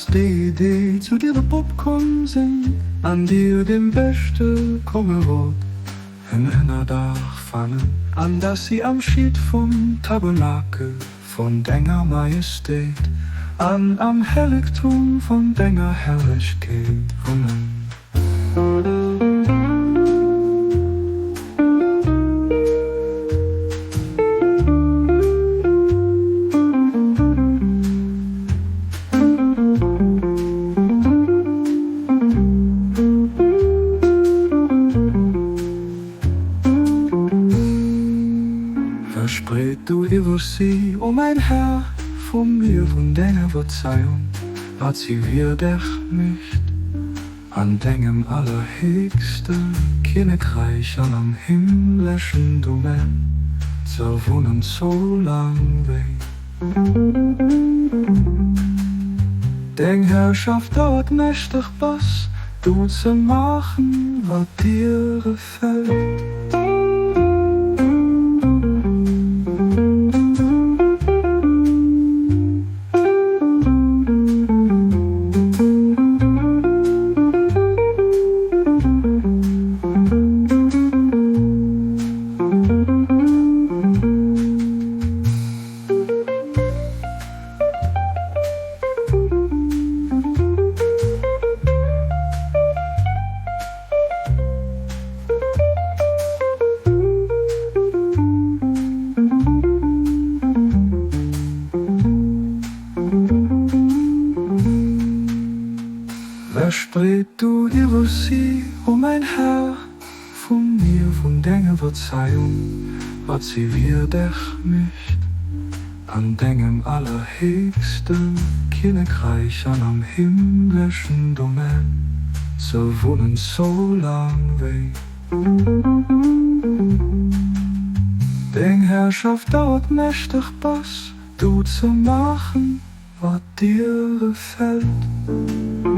Dass déi, déi zu dir eropkomm sinn, an dir dem Beschte komme Rot en Ënnerdaach fannen, an dass si am Schiet vum Tabernakel vun denger Majestét an am Hellegtum vun denger Herrlechkeet wunnen. Verspreet du iwwer si, o mäin Här, vu mir, vun denger Verzeihung, wat si wierdeg mécht, an dengem allerhéchste Kinnekräich an am himmleschen Domän ze wunnen, soulaang wéi deng Herrschaft dauert, mächteg bass du ze maachen, wat dir gefält. Verspreet du iwwer si, o mäin Här, vu mir, vun denger Verzeihung, wat si wierdeg mécht, an dengem allerhéchste Kinnekräich an am himmleschen Domän ze wunnen, soulaang wéi deng Herrschaft dauert, mächteg bass du ze maachen, wat dir gefält.